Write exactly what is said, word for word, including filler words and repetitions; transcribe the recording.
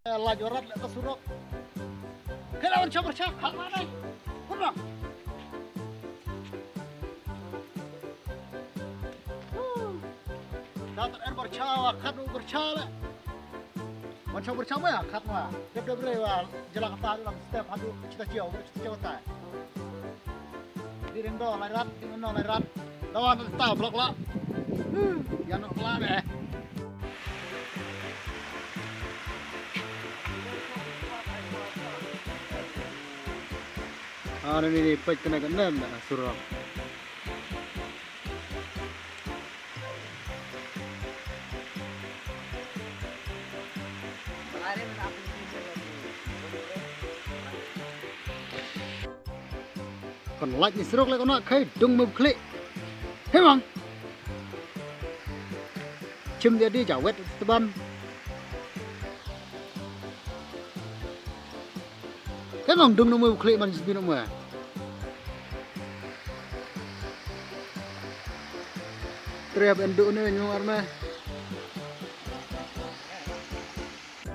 Lait ïa rat leh ka surok. Kena wan cha bercha, khat ma nai. Kurang. Da ter en bercha, wa khat u bercha leh. Wan cha bercha ma ya, khat ma. Dep dep re wa jela kata lang step hadu chita chiaw, chita chiaw ta. Di ring do lai rat, di no lai rat. Lawan ta blok la. Ya no la deh. Ah, ni ni pek kena kena na surok. Kon lait ni surok le kona khai dung mem khli. Hemang. Chim dia di jawet teban. Kan long dung nang mem khli man sbi nang mem. Trep en du ne nyung arme.